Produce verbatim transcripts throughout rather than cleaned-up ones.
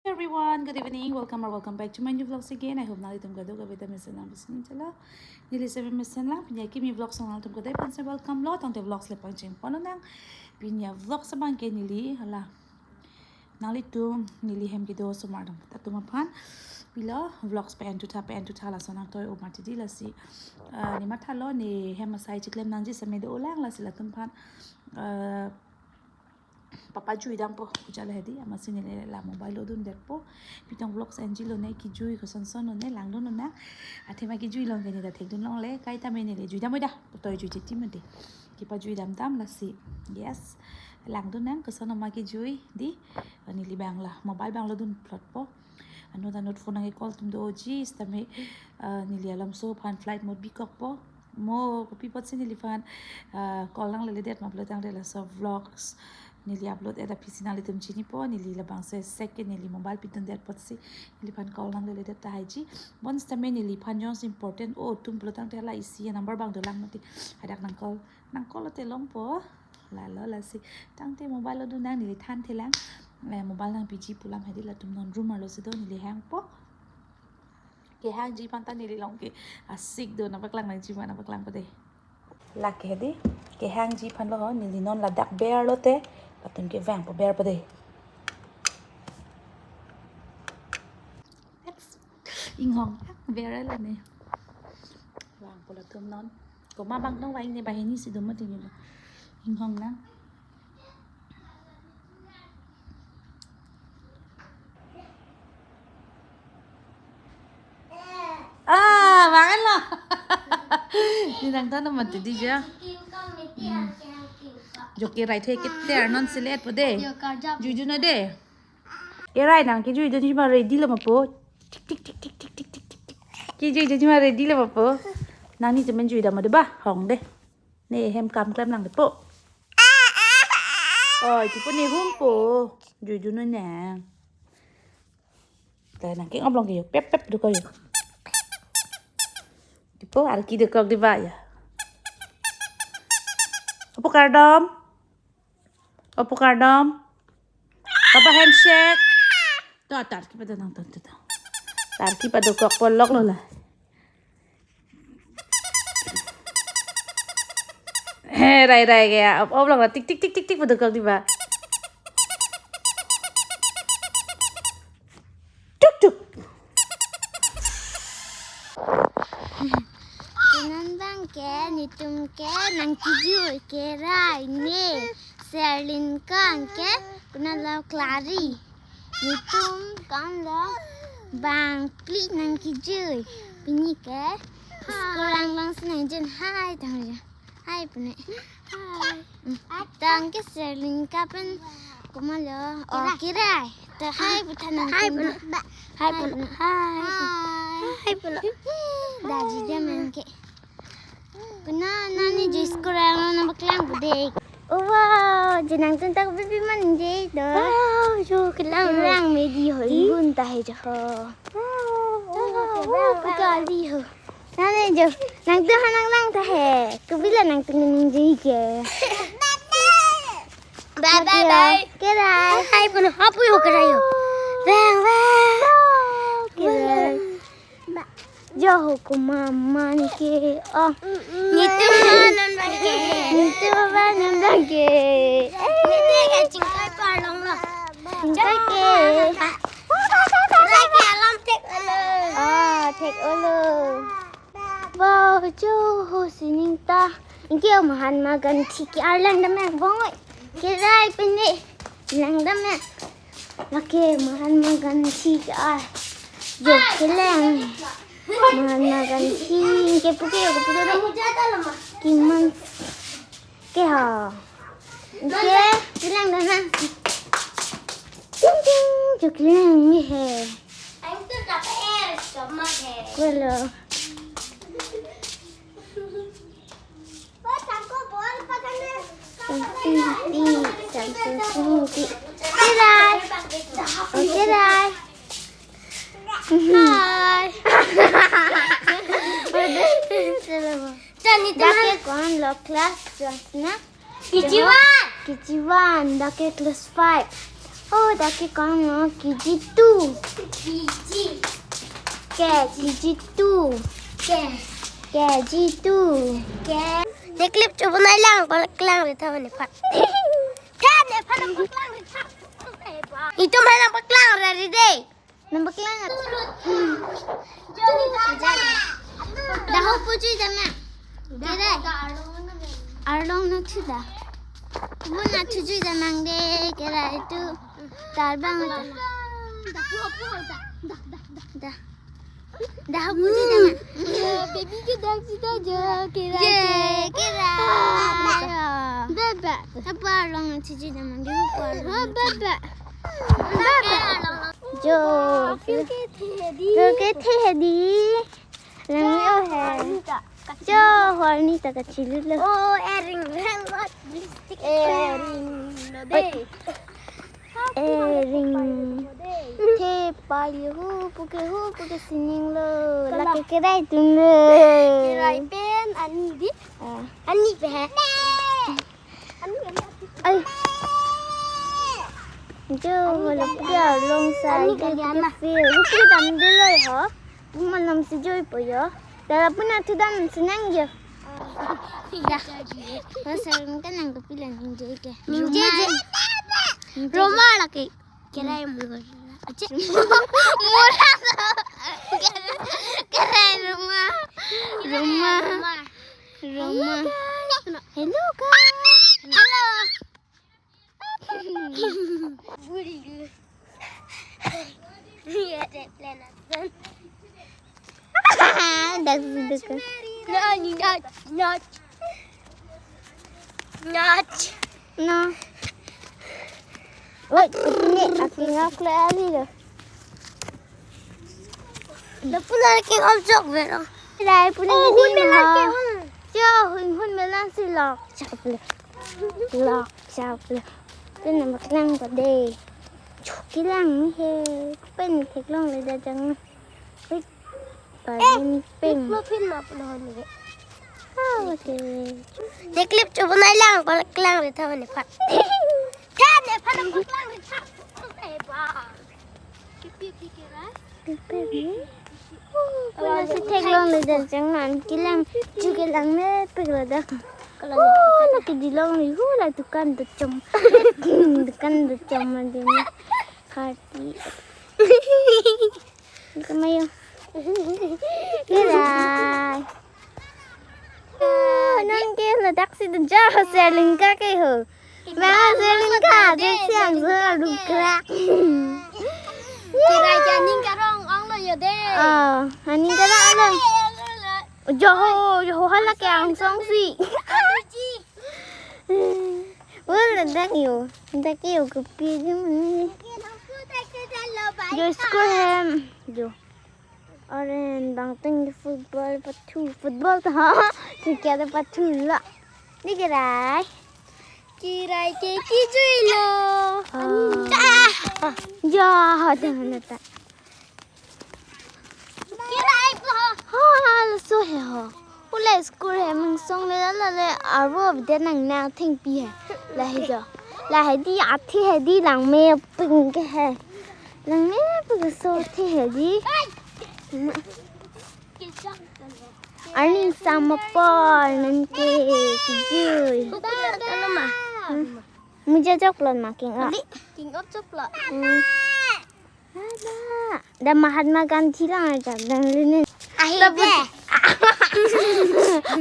Everyone, good evening. Welcome or welcome back to my new vlogs again. I hope nanglitum kadokave ta mesen lang, mesen chala. Neli sebe mesen lang, pini akimi vlogs along nangtum kadai aphan si welcome lo, tangte vlogs le pangcheng pon nang. Pini avlogs abang ke neli, hala. Nanglitum, neli hem kedo osomar dam ta atum aphan. Pilo, vlogs pen tutha, pen tutha lason nangtoi o mati di lasi. Ah, ne mathalo, ne hem asai chiklem nangji seme do-olang lasi latum aphan. Ah, papa jui dampo, kujala hedi, amatsi neli la mobile lodun detpo. Pitong vlogs enji lone, kejui kosonson lone, langdun lone. Athema kejui long ke ne ta thekdun longle, kaita me neli jui dam oi da, toi jui titi mati. Kepajui dam dam lasi. Yes. Langdun nang koson ma kejui di. Neli abang la mobile abang lodun plotpo. Anut anut phone nang call atum doji, sitame, ah, neli alamso aphan flight mode bikokpo. Mo kopi apotsi neliphan, ah, call nangleledet ma pulo tangte laso vlogs neli upload et aphi si nanglitum chinipo, neli labangso second neli mobile pidundet apotsi neliphan call nangleledet tahai ji. Bon sitame neliphan jongsi important o atum pulo tangte la isi a-number abang dolang mati. Hadak nang call, nang call lote longpo. Lalo lasi. Tangte mobile lodun nang neli thanthelang. Eh, mobile nangpiji pu alam hedi, latum non room arlo si do, neli hangpo. Kehangji aphan ta neli along ke asik do, nangpaklang nangji ma, nangpaklangpo de. Lake hedi, kehangji aphan lo ho, neli non ladak ber lote, latum ke vangpo, berpo de. Inghong, ber lo ne. Vangpo latum non. Komat abang nangvang ne, banghini si do mati ne. Inghong nang. Ah, vangan lo. Ne nangthan mati di ja. Hmm. Jo kerai the keter non silet po de. Juidun non de. Kerai nang kejuidunji ma ready lo ma po. Tik, tik, tik. Kejuidunji ma ready lo ma po. Nangni temen jui dam de ba, hong de. Ne hem kam klem nang de po. Oi, tipo ne hum po. Juidun non nang. Ta nang ke ngoplong ke yo. Pep, pep, do ko yo. Tipo arki dokok di ba ya. Opo kardom. Opo kardom. Papa handshake. To, ta arki pado nang, to, to, to. Ta arki padokok polok lo la. He, rai, rai, ke ya. Op, op, long, tik, tik, tik, tik, tik, padokok di ba. Tuk, tuk. Kunan abang ke, netum ke, nangkejui kerai ne, Serlin kan ke, kunan lo Clary. Netum kan lo bangphli nangkejui. Pini ke, school along si nangjen hai tang ja. Hai pune. Hai. Hmm. Tang ke Serlin ka pen komat lo. Oh, kerai. Kerai. Ta hai pu than nang. Hai pune. Hai pune. Hai. Hai pune. Daji dia main ke. Kuna nani jis kurang lo nangpaklang pu de. Oh, wow, je nangtum ta kopi pi man je do. Wow, jo kelang. Kelang me di ho, gun ta he jo ho. Wow, wow, wow, wow. Kali ho. Nani jo, nangtum ha nanglang ta he. Kopi la nangtum ningje ke. Bye, bye, bye. Kerai. Hai, hai, puno, ha pu yo kerai yo. Bang, bang. Kerai. Jo ho komat man ke. Oh. Netum ha non abang ke. Netum ha non abang ke. Netum ke chingkai parlong lo. Chingkai ke. Lake alam thek olo. Ah, thek olo. Wow, jo ho sining ta. Anke Mahatma Gandhi ke-ar lang dam nang bong oi. Kerai pende. Lang dam nang. Lake Mahatma Gandhi ke-ar. Jo kelang. Mahatma Gandhi ke puke, ke puke. Kiman ke ha. Ke kelang dam nang. Ting ting, jo kelang ni he. Kulo. Samsung P, Samsung P. Kerai. Oh, kerai. Hai. Tani dak ke teman. Kon lo class twelve na? K G one. K G one, dak ke class five. Oh, dak ke kong no, K G two. K G. Ke, K G two. Ke. K G two. Ke. Ne clip chobonai lang, paklang ri tha nephan. Tha nephan paklang ri tha. Itum hai nangpaklang ra ri de. Nangpaklang. Dah ho puji jama. Kira. Arlong na chuda. Mo na chuji jama de kira itu. Tarbang ta. Dah. Dah ho puji jama. Baby ke dak sita jo kira. Je kira. Baba. Apa arlong na chuji jama de. Apa? Baba. Jo. Pio ke the di. Pio ke the di. Lang yo he. Jo, horni ta kachilutlo. Oh, ering lang lipstick. Ering lo de. Ering. The pali hu puke hu puke sining lo. Lake kerai tum lo. Kerai pen ani di. Ah. Ani pe he. Ai. Jo, hala puke arlong sa. Ani ke kalian ma. Field. Hupi dam de lo ho. Malam si joi po yo. Dala puna thu dam sinang yo. Ya. Masa kan nang kepilan ningje ke. Ningje je. Roma lake. Kerai mura. Aceh. Mura. Kerai Roma. Roma. Roma. Hello guys. Hello. Bulu. Iya, dek plan asan. Dak sudah ke. Nah, ni nat, nat. Nat. No. Oi, ini aking aku lagi lo. Dah pun lagi ngomong sok bero. Lai pun. Oh, ini hun me lagi ho. Jo, hun, hun me lang si lok. Cakap lo. Lok, cakap lo. Itu nama kelang tadi. Chuki lang ni he. Pen theklongle dak jang. Oi. Paling ping. Lo pin ma pulo ni. Ah, oke. Ne clip chobonai lang, paklang ri tha nephan. Tha nephan paklang ri tha. Eh, ba. Kipi kipi ra. Kipi ni. Puna si theklongle dak jang an kelang, chu kelang mepik lo dak. Oh, lake dilong ni, hu la dukan do chom. Dukan do chom mandi ni. Khati. Kamayo. Kerai. Oh, nang ke ladak si do ja ho Serlingka ke ho. Ma Serlingka, dek si ang zo alu krak. Kerai ja aning karong ong lo yo de. Oh, aning karong lo. Jo ho, jo ho hala ke angsong si. Alu ji. Wala dak yo. Dak yo kopi ji mani. Jo school hem. Jo. Oren bangteng football pathu, football ta ha, cricket pathu la. Ni kerai. Kerai ke kijui lo. Ah. Ja ha de na ta. Kerai po. Ha, laso he ho. Ule school hem angsong le la le aro de nang nang thengpi he. Lahei jo. Lahei di athe he di langmepik ke he. Langmepik so athe he di. Arni sama pol nang ke kijui. Muja jok lon ma king a. King op chok lo. Hmm. Ada. Da Mahatma Gandhi lang ajak dang linen. Ahi be.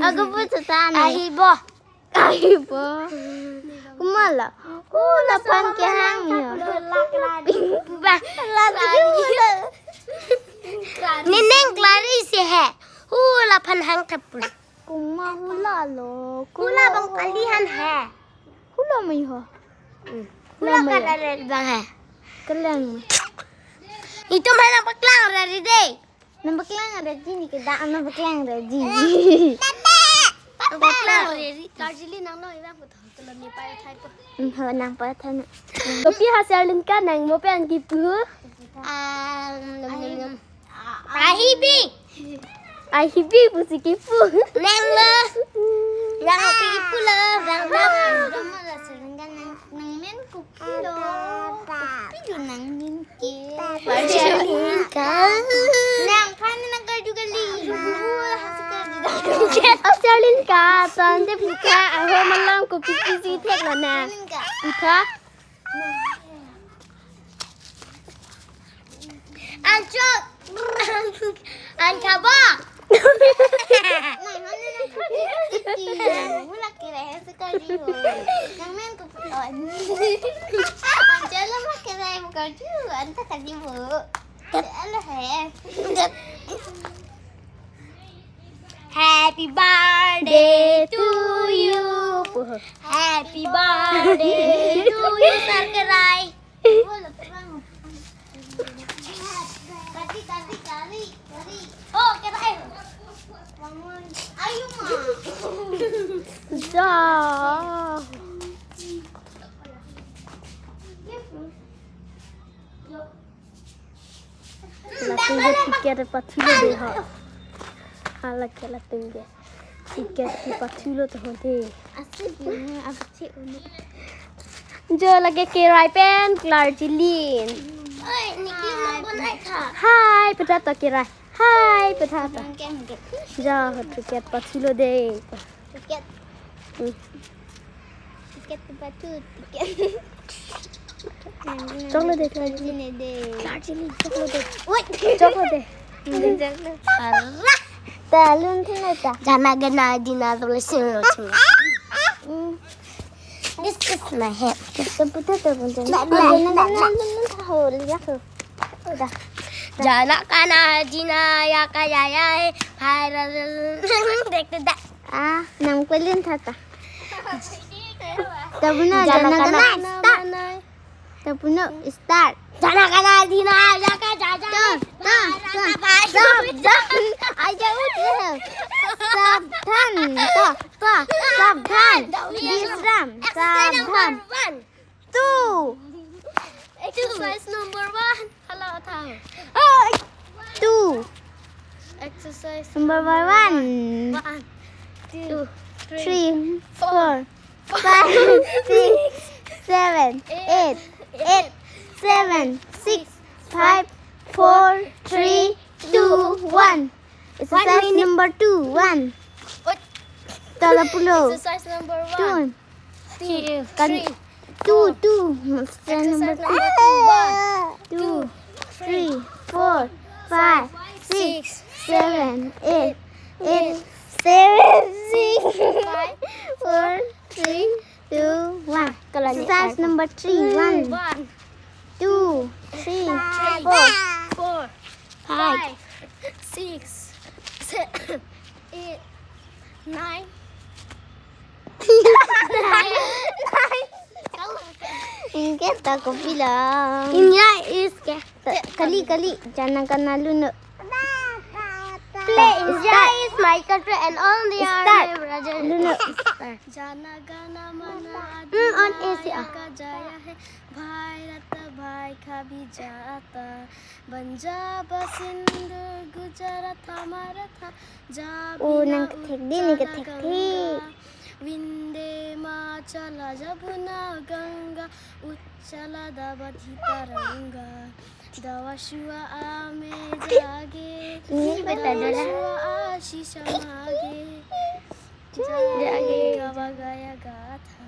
Aku pun setan. Ahi bo. Ahi bo. Kumala. Hula aphan kehang ya. Bah. Nining klari si he. Hula aphan hang thap pula. Kuma hula lo. Hula bang kali han he. Hula mai ho. Hmm. Hula mai ho. Hula kali bang he. Kelang mai. Itum hai nangpaklang ra ri de. Nangpaklang ra ji ni ke da nangpaklang ra ji. Nangpaklang ra ri. Karjili nang no ibang puthot tolom ni pai thai po. Hmm, ho nang pai thai na. Kopi ha Serlingka nang mo pen kipu. Ah, nom nom nom. Ahi bi. Ahi bi pusi kipu. Nang lo. Nang si kipu lo, bang bang. Nang men kopi lo. Nangning ke. Charlene ka. Nangphan nangkarju kali. Wah, sekarju. Charlene ka, tangte puke ahom along kopi pisi thek lo na. Charlene ka. Ita. Anchot. Anchaba. Nang hana nang. Iti. Mula kira hai sekarju. Nang men ko. Oh. Anchot lo mula kira hai sekarju. Anta karju. Alo hai. Happy birthday to you. Happy birthday to you, Sarkerai. Kati, kati, kati, kati. Oh, kerai. Ayo, ma. Ja. Latum ke ticket pathulo de ha. Hala ke latum ke ticket ke pathulo to ho de. Asik ya, asik uni. Jo lake kerai pen Clarjilin. Oi, niki mau bonai tha. Hai, petha to kerai. Hai, petha to. Bangke, bangke. Ja, ho ticket pathulo de. Ticket. Hmm. Ticket tu pathu, ticket. Choklo de, Clarjilin. Sini de. Clarjilin, choklo de. Wait. Choklo de. Ini choklo. Arah. Talun thina ta. Jana gana dina tulis sini lo cuma. Hmm. This is my head. Seputar tu pun tu. Nah, nah, nah, nah. Jana gana dina ya kaya ya. Hai, ra, ra, ra. Dek, dek, dek. Ah, nang pelin tata. Tabuno, jana gana, start. Tabuno, start. Jana gana dina ya ka ja ja. Ta, ta, ta. Sab, sab. Aja udah. Sabdhan. Ta, ta. Sabdhan. Bisram. Sabdhan. Two. Exercise number one. Hala tha. Oh, two. Exercise number one. One. Two, three, four, five, six, seven, eight, eight, seven, six, five, four, three, two, one. Exercise number two, one. Oi. Tala pulo. Exercise number one. Two. Two. Kan-, three, two, four. Two. Exercise number two. One, two, three, four, five, six, seven, eight, eight, seven, six, five, four, three, two, one. Exercise number three. One. One. Two, three, four, five, six, seven, eight, nine. Ingke ta kopi lang. Inya is ke. Kali, kali, jana gana luno. Play. India is my country and all the army brothers. Luno. Jana gana mana. Hmm, on A C, ah. Jaya hai, Bharat bhai ka bhi jata. Punjab Sindh Gujarat hamara tha. Oh, nang kethek di, nang kethek di. Vande Matala Jamuna Ganga Utsaladabadhi Taranga. Dawa shua ame jage. Ini betul adalah. Dawa shua ashisha mage. Jage. Jage. Gava gaya gatha.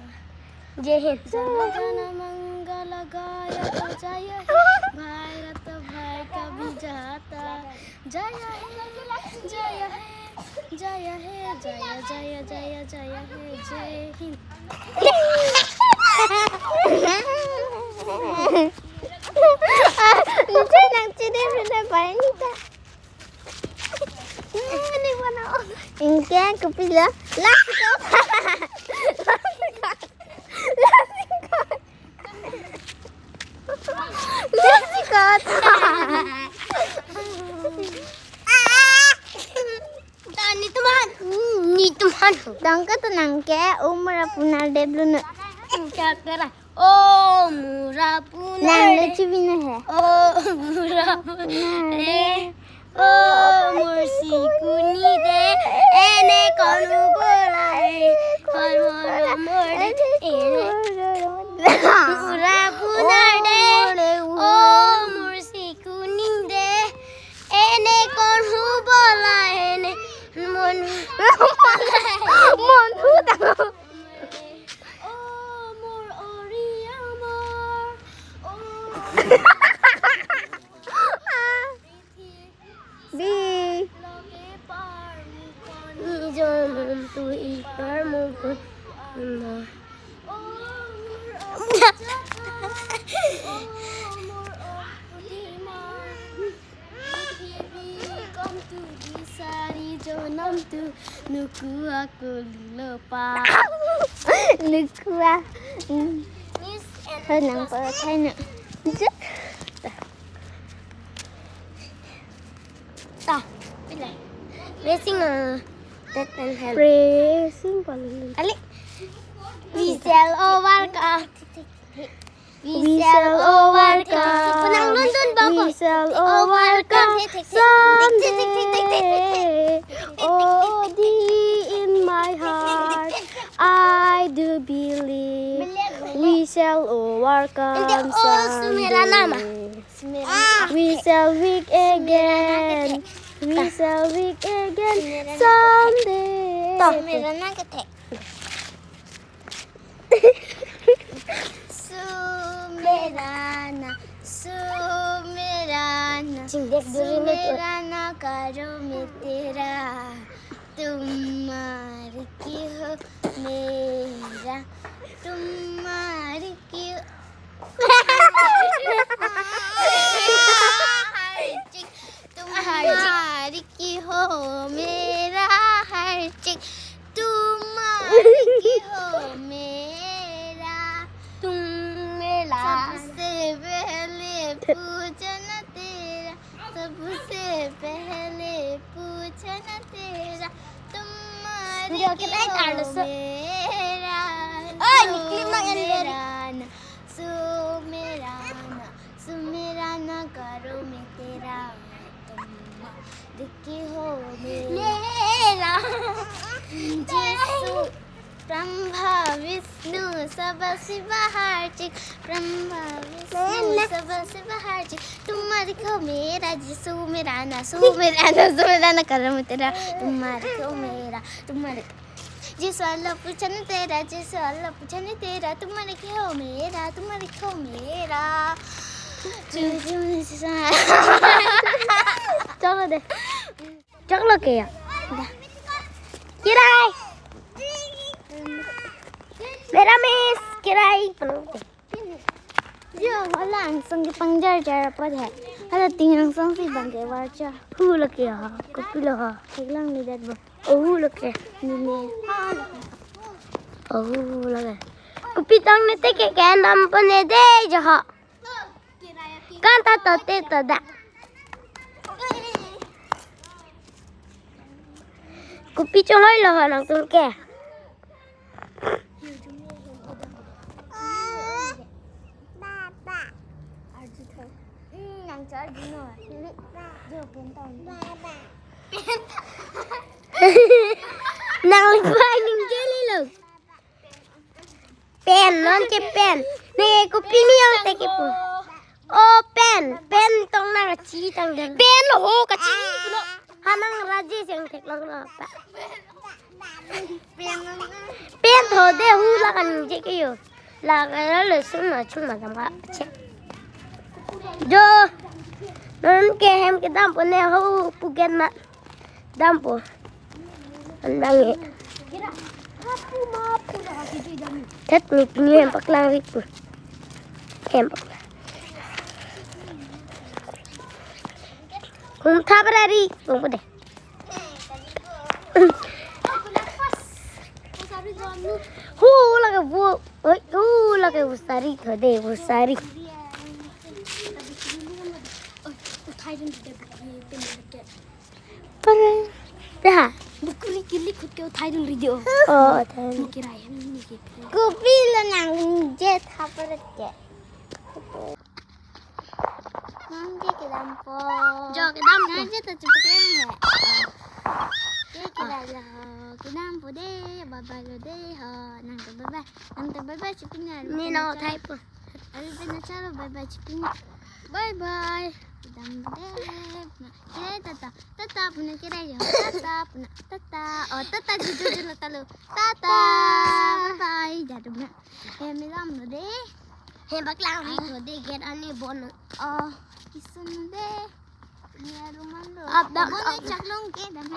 Jai Hind. Jana gana mangala gaya jaya hai. Bharat bhai ka bhi jata. Jaya hai, jaya hai, jaya hai, jaya, jaya, jaya, jaya hai, Jai Hind. Nang chede bela bai nita. Ini mana? Ingke kopi lo. Last ko. Last ko. Last ko. Tani teman, ni teman. Tangka tenang ke, umur apunar de belum. Cakera. Oh, mura punar. Nang de. Lucu bina he. Oh, mura punar de. Oh, mursi kuni de. Ene konu bolai. Konu bolai. Ene. Mura punar de. Bi. Ni jom tu ipar mukun. Na. Nuku ako lilo pa. Nuku a. Hmm. Miss and Thôi nang pa thai na. Ta. Pila. Racing, uh, that and help. Racing paling. Ali. We shall overcome. We shall overcome. Punang lun dun bako. We shall overcome someday. Oh, deep in my heart, I do believe we shall overcome someday. Sumerana ma. Sumerana. We shall weak again. We shall weak again someday. Sumerana kethek. Sumerana, sumerana, chingdek duri na tu. Sumerana karo mitera, tumhari ki ho mera, tumhari ki ho. Tumhari ki ho mera har chik, tumhari ki ho mera. Tum mera. Sabse pehle poochna tera, sabse pehle poochna tera, tumhari ki ho mera. Oi, ni clip nang en deri. Sumerana, sumerana, sumerana karo mitera, tumhari ki ho mera. Jisu, Brahma, Vishnu, sab Shiva har chik, Brahma, Vishnu, sab Shiva har chik, tumhari ki ho mera, Jisu merana, sumerana, sumerana karo mitera, tumhari ki ho mera, tumhari Jisu Allah poochna tera, Jisu Allah poochna tera, tumhari ki ho mera, tumhari ki ho mera. Choklo de. Choklo ke ya? Kirai. Mera miss, kirai. Yo, hala angsong kepangjarjar apot he. Hala ting angsong si bang ke warcha. Hu lake ha, kopi lo ha. Theklang ni dat bo. Oh, hu lake. Ni ne. Oh, hu lake. Kopi tang ne te ke kan dampo ne de jo ha. Kan ta to te to da. Kopi chonghoi lo ha nangtum ke. Nang lipai ning jeli lo. Pen, non ke pen. Ne kopi ni ang te ke pu. O pen, pen tong nang kachi tang den. Pen ho kachi pulo. Hanang Rajesh ang theklong lo pa. Pen ho de hu la kan je ke yo. La ka la le sum na chum ma dam ka che. Jo. Non ke hem kedampo ne ho puget ma. Dampo. An bang e. Thet ni pini hem paklang ri pu. Hem paklang. Hum thabra ri. Bang pu de. Hu lake bu. Oi, hu lake bu sari tho de, bu sari. Pare. Peha. Bukuri kili khut ke uthai dun ri jo. Oh, uthai. Ni kirai hem ni ke. Kopi lo nang je tha pare ke. Nang je kedampo. Jo kedampo. Nang je to chupu ke he. Je kedam lo ho. Kedampo de, bye bye lo de ho. Nang to bye bye. Nang to bye bye chupin ya. Ni no thai po. Abi pen chalo bye bye chupin ya. Bye bye. Kedampo de. Kirai tata. Tata puna kirai jo. Tata puna. Tata. Oh, tata juju julo talo. Tata. Bye bye. Jadu na. Eh, melam lo de. He paklang ri to de gate ani bon. Oh, kisun de. Ni aruman lo. Up down, Bon up. Chak long ke dam.